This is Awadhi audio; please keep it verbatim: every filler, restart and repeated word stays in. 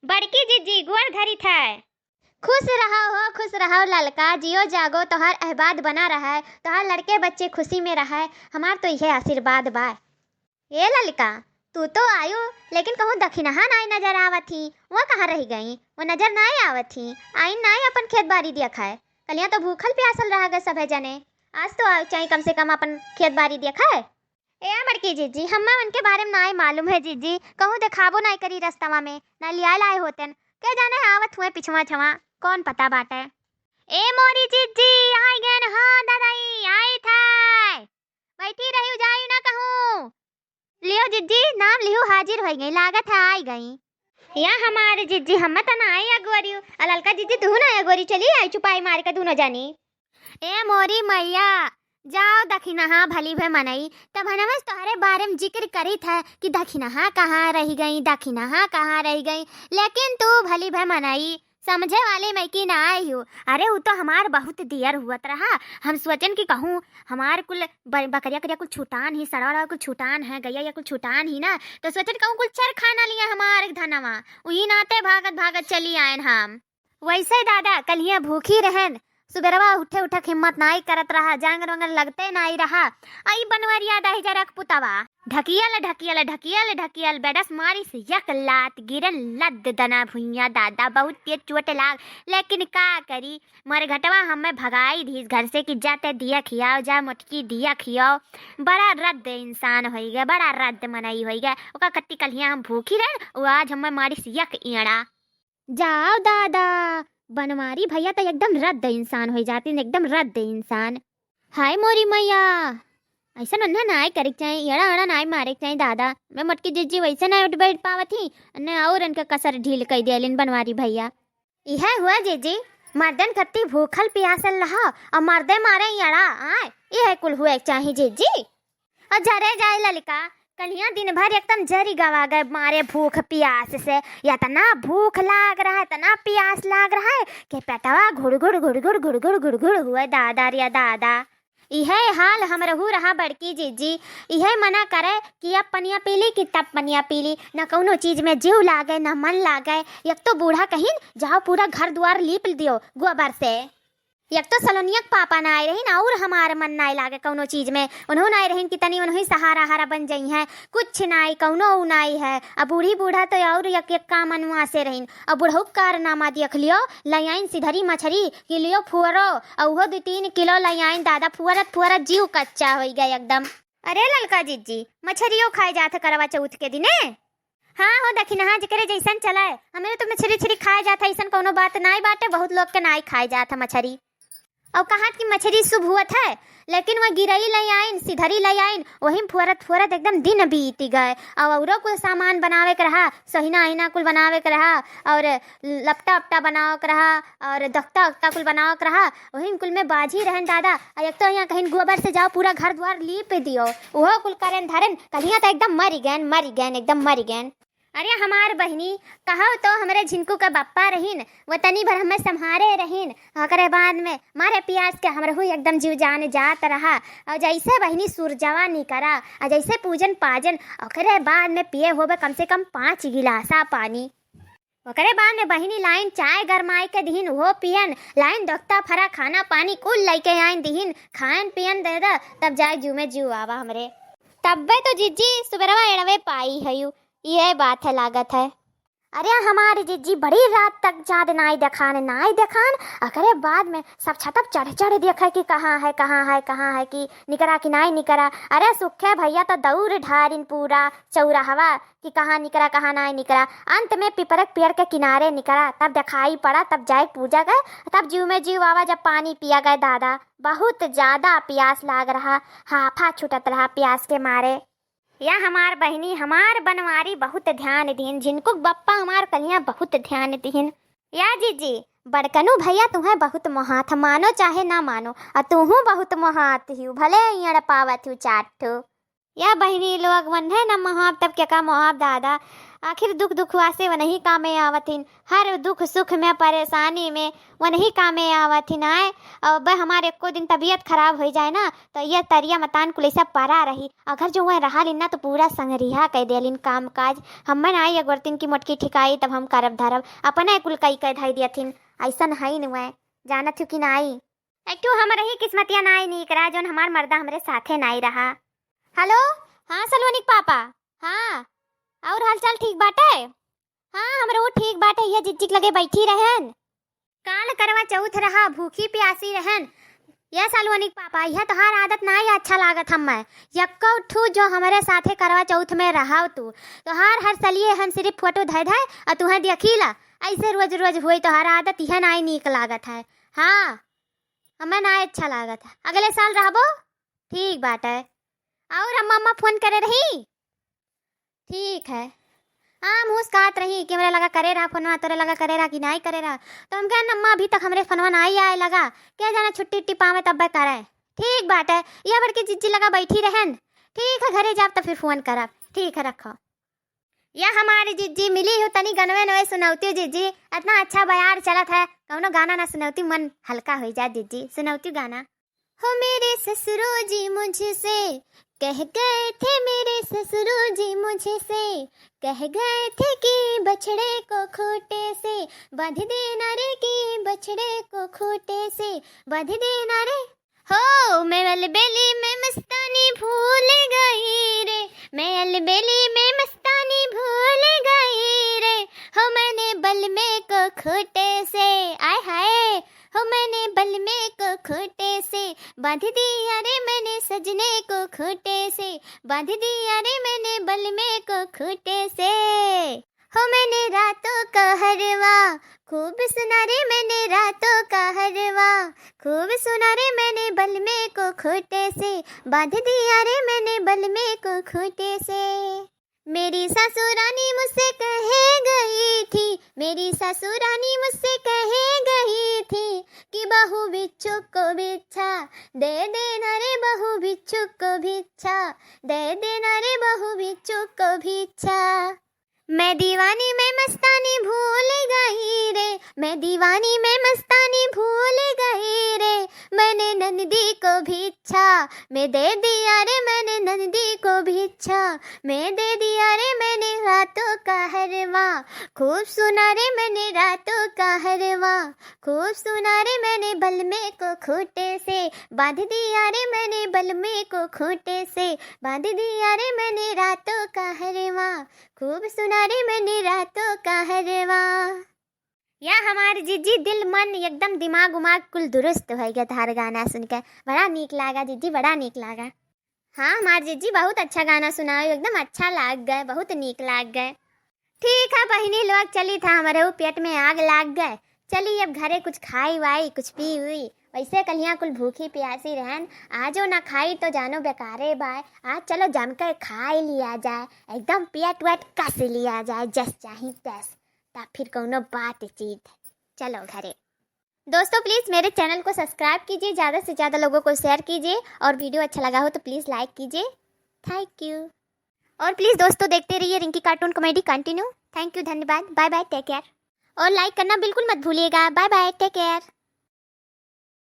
बड़की जिज्जी, गोड़ धरित है। खुश रहो हो, खुश रहो ललका, जियो जागो, तोहार अहबाद बना रहे, तोहार लड़के बच्चे खुशी में रहे, हमार तो इहे आशीर्वाद बा। ए ललका, तू तो आयु, लेकिन कहूँ दखिनहा नाई नजर आवत ही, वो कहाँ रहि गई? वो नजर नाई आवत ही, आइन नाई अपन खेत बारी देखै। कलिया तो भूखल प्यासल रह गए सभे जने, आज तो आउ चाही कम से कम अपन खेत बारी देखै। ए बड़की जिज्जी, हम्मे उनके बारे में नाई मालूम है जिज्जी, कहूँ देखाबो नाई करी रस्तवा में, ना लियाए लाए होतेन, के जाने आवत हुए पिछवा छवा, कौन पता बाटे। ए मोरी जिज्जी, आई गएन हो ददाई, आई थे। बैठी रही, जाई ना कहूँ। लियो जिज्जी, नाम लिहू, हाजिर होई गई, लागत है आई गई। या हमारे जिज्जी, हम त ना आई अगोरी, आ ललका जिज्जी तू ना अगोरी, चली आई चुपाई मार के दोनों जानी। ए मोरी मैया, जाओ दखिनहा भली भे मनई, तब हनवस तोहरे बारे में जिक्र करी थे कि दखिनहा कहाँ रहि गई, दखिनहा कहाँ रहि गई, लेकिन तू भली भे मनई, समझे वाली मइकी ना आई हो। अरे, उ तो हमार बहुत दियर हुअत रहा। हम सोचन कि कहूँ हमार कुल ब-, बकरिया करिया कुल छुटान ही, सड़वा रवा कुल छुटान है, गैया या कुल छुटान ही ना, तो सोचन कहूँ कुल चर खाना लिया हमार धनवा। उही नाते भागत भागत चली आयन हम। वैसे दादा, कलिया भूखी रहन, सुबेरवा उठे उठक हिम्मत नाई करत रहा, जांगर वांगर लगते नाई रहा। आई बनवरिया दही जरक पुतवा। ढकियल, ढकियल, ढकियल, ढकियल, बेडस मारिस यक लात, गिरन लद दना भुइया। दादा, बहुत तेज चोट लाग, लेकिन का करी, मरघटवा हमें भगाई दीस घर से कि जा ते दिया खियाओ, जा मोटकी दिया खियाओ। बड़ा रद्द इंसान होई गए, बड़ा रद्द मनई होई गए। ओका कत्ती कलिया हम भूखी रहे, वो आज हमें मारिस यक ईड़ा। जाओ दादा, बनवारी भैया तो एकदम रद्द इंसान होई जातिन, एकदम रद्द इंसान। हाय मोरी मैया, ऐसा नन्हा नाय करे के चाही, एड़ा एड़ा नाय मारे के चाही दादा। मैं मोटकी जिज्जी वैसे नाय उठ बैठ पावत ही, ने और इनका कसर ढील कई देलिन बनवारी भैया। इहे हुआ जिज्जी, मर्दन कत्ती भूखल पियासल रहा और मर्दे मारे एड़ा, आय, इहे कुल हुए के चाही जिज्जी। और जरे जाए ललिका, कलिया दिन भर एकदम जरी गवा गए मारे भूख पियास से। इतना भूख लाग रहा है, इतना पियास लाग रहा है कि पेटवा घुड़घुड़, घुड़घुड़, घुड़घुड़, घुड़घुड़ हुए, दादा रे दादा। इहे हाल हमरहू रहा बड़की जिज्जी। इहे मना करे कि अब पनिया पी ली कि तब पनिया पी ली, न कौनो चीज में जीव लागे, न मन लागे। एक तो बूढ़ा कहिन, "जाओ पूरा घर द्वार लीप दियो गोबर से।" एक तो सलोनिया के पापा ना आए रहिन और हमार मन नाय लागे कौनो चीज में। उन्हों नाय रहिन कि तनी उन्हों सहारा हारा बन जाई हैं। कुछ नाय, कौनो उ नाय है। अब बूढ़ी बूढ़ा तो और एक एक काम अनुआ से रहिन। अब बुढ़ऊ के कारनामा देख लियो, ले आइन सिधरी मछरी कि लियो फुअरो, और उहो दू तीन किलो ले आइन। दादा, फुअरत फुअरत जीव कच्चा होई गए एकदम। अरे ललका जिज्जी, मछरियो खाए जात है करवा चौथ के दिने? हाँ हो दखिनहा, जेकरे जैसन चलाए। हमरे तो मछरी उछरी खाए जात है, ऐसन कौनो बात नाई बाटे, बहुत लोग के नाई खाए जात है मछरी। और कहत कि मछरी शुभ हुअत है, लेकिन वह गिरई ले आइन, सिधरी ले आइन, वही में फुअरत फुअरत एकदम दिन बीत गए। और औरो कुल सामान बनावे के रहा, सहिना अहिना कुल बनावे के रहा, और लपटा उपटा बनावे के रहा, और दख्ता उख्ता कुल बनावे के रहा, वही में कुल में बाझी रहन दादा। और एक तो यहाँ कहीं गोबर से जाओ पूरा घर द्वार लीप दियो, उहो कुल करन धरन, कलिया तो एकदम मरी गएन, मरी गएन, एकदम मरी गएन। अरे हमार बहिनी, कहो तो हमरे झिनकू के बप्पा रहिन, वो तनी भर हमें संभारे रहिन, ओकरे बाद में मारे पियास के हमरहू एकदम जीव जान जात रहा। और जैसे बहिनी सूरजवा निकरा, और जैसे पूजन पाजन, ओकरे बाद में पिए होबे कम से कम पाँच गिलासा पानी। ओकरे बाद में बहिनी लाइन चाय गरमाए के दिहिन, उहो पियन, लाइन दोख्ता फरा खाना पानी कुल लइके आइन दिहिन, खायन पियन दादा, तब जाए जीव में जीव आवा हमरे। तब्बे तो जिज्जी सुबेरवा एड़वे पाई हयू, इहे बात है लागत है। अरे हमार जिज्जी बड़ी रात तक चाँद नाई देखान, नाई देखान, ओकरे बाद में सब छतप चढ़ चढ़ देखे कि कहाँ है, कहाँ है, कहाँ है, कि निकरा कि नाई निकरा। अरे सुखे भैया तो दौड़ ढारिन पूरा चौराहवा कि कहाँ निकरा, कहाँ नाई निकरा। अंत में पिपरक पेड़ के किनारे निकरा, तब देखाई पड़ा, तब जाए पूजा गए, तब जीव में जीव आवा जब पानी पिया गए दादा। बहुत ज्यादा प्यास लाग रहा, हाफा छूटत रहा प्यास के मारे। या हमार बहिनी, हमार बनवारी बहुत ध्यान दिहिन, झिनकुक बप्पा हमार कलिया बहुत ध्यान दिहिन। या जिज्जी, बड़कनू भैया तुहें बहुत मोहात, मानो चाहे ना मानो, आ तुहूँ बहुत मोहात हिउ, भले इयड़ पावत हिउ चार ठो। या बहिनी लोग, वन्हे न मोहाब तब केका मोहाब दादा। आखिर दुख दुखवा से वनही कामे आवत हिन, हर दुख सुख में परेशानी में वनही कामे आवत हिन आए। अब हमार एको दिन तबीयत खराब होइ जाए ना, तो ये तरिया मतान कुल ऐसा परा रही। अगर जो वह रहा लिन ना तो पूरा संगरिहा कह देलिन काम काज। हम्मे ना आई अगोरतिन की मोटकी ठिकाई, तब हम करब धरब, अपने कुल कई कह धई दियथिन। ऐसन है न वह, जानत हो कि ना आई। एक ठो हमरे ही किस्मतिया नाई नीक रहा, जौन हमार मर्दा हमरे साथे नाई रहा। हेलो, हाँ सलोनी के पापा, हाँ, और हालचाल ठीक बाटे? हाँ, हमरे वो ठीक बाटे, ये जिज्जी के लगे बैठी रहन। काल करवा चौथ रहा, भूखी प्यासी रहन। ये सलोनी के पापा, यह तोहार आदत नाई अच्छा लागत हम्मे। यक्को ठू जो हमरे साथे करवा चौथ में रहाव तू, तोहार हर सलिए हम सिर्फ फोटो धै धै और तुहें देखी ला। ऐसे रोज रोज हुई तोहार आदत, यह नाई नीक लागत है। हाँ, हमें ना अच्छा लागत है। अगले साल रहबो? ठीक बाटे। और हम मम्मा फोन करे रही? ठीक है। हाँ, मुँह से कहत रही कि हमरे लगा करे रहा फोनवा, तोरे लगा करे रहा कि नाई करे रहा। तो हम कहे, "अम्मा, अभी तक हमरे फोनवा नाई आए लगा, क्या जाना छुट्टी उट्टी पावे तब करे।" ठीक बाटे। यह बड़की जिज्जी लगा बैठी रहन। ठीक है, घरे जाब तो फिर फोन करब। ठीक है, रखो। या हमारी जिज्जी मिली हो तनी गनवे नवे सुनौती जिज्जी, इतना अच्छा बयार चलत है, कौनो गाना ना सुनौती मन हल्का हो जाए जिज्जी, सुनौती गाना। हो मेरे ससुरो जी मुझसे कह गए थे, मेरे ससुरो जी मुझसे कह गए थे कि बछड़े को खूंटे से बांध देना रे, कि बछड़े को खूंटे से बांध देना रे। हो मैं अलबेली में मस्तानी भूल गई रे, मैं अलबेली में मस्तानी भूल गई रे। हो मैंने बलमे को खूंटे से, आय हाय, हो मैंने बलमे को खूंटे से बांध दिया रे, मैंने सजने को खूंटे से बांध दिया रे, मैंने बलमे को खूंटे से। हो मैंने रातों का हरवा खूब सुना रे, मैंने रातों का हरवा खूब सुना रे, मैंने बलमे को खूंटे से बांध दिया रे, मैंने बलमे को खूंटे से। मेरी सासू रानी मुझसे कह गई थी, मेरी सासू रानी मुझसे कह गई थी कि बहू बिच्छू को भिक्षा दे देना रे, बहू बिच्छू को भिक्षा दे देना रे, बहू बिच्छू को भिक्षा। मैं दीवानी में मस्तानी भूल गई रे, मैं दीवानी में मस्तानी भूल गई रे। मैंने ननदी को भिक्षा में दे दिया रे, मैंने ननदी को भिक्षा में दे दिया रे। मैंने रातों का हरवा खूब सुना रे, मैंने रातों का हरवा खूब सुना रे। मैंने बलमे को खूंटे से बांध दिया रे, मैंने बलमे को खूंटे से बांध दिया रे। मैंने रातों का हरवा खूब सुना रे, मैंने रातों का हरवा। या हमार जिज्जी, दिल मन एकदम दिमाग उमाग कुल दुरुस्त होइ गया तोहार गाना सुन के। बड़ा नीक लागा जिज्जी, बड़ा नीक लागा। हाँ हमार जिज्जी, बहुत अच्छा गाना सुनाओ, एकदम अच्छा लाग गए, बहुत नीक लाग गए। ठीक है बहिनी लोग, चली था हमरे ऊ पेट में आग लाग गए। चली अब घरे कुछ खाई वाई, कुछ पी उई। वैसे कलियाँ कुल भूखी प्यासी रहन, आजो ना खाई तो जानो बेकारे बाय। आज चलो जम के खाई लिया जाए, एकदम पेट वेट कस लिया जाए, जस चाही तस, तब फिर कौनो बात चीत। चलो घरे। दोस्तों please मेरे channel को subscribe कीजिए, ज़्यादा से ज़्यादा लोगों को share कीजिए और video अच्छा लगा हो तो please like कीजिए। Thank you। और please दोस्तों देखते रहिए रिंकी cartoon comedy continue। Thank you, धन्यवाद, bye bye, take care। और like करना बिल्कुल मत भूलिएगा। Bye bye, take care।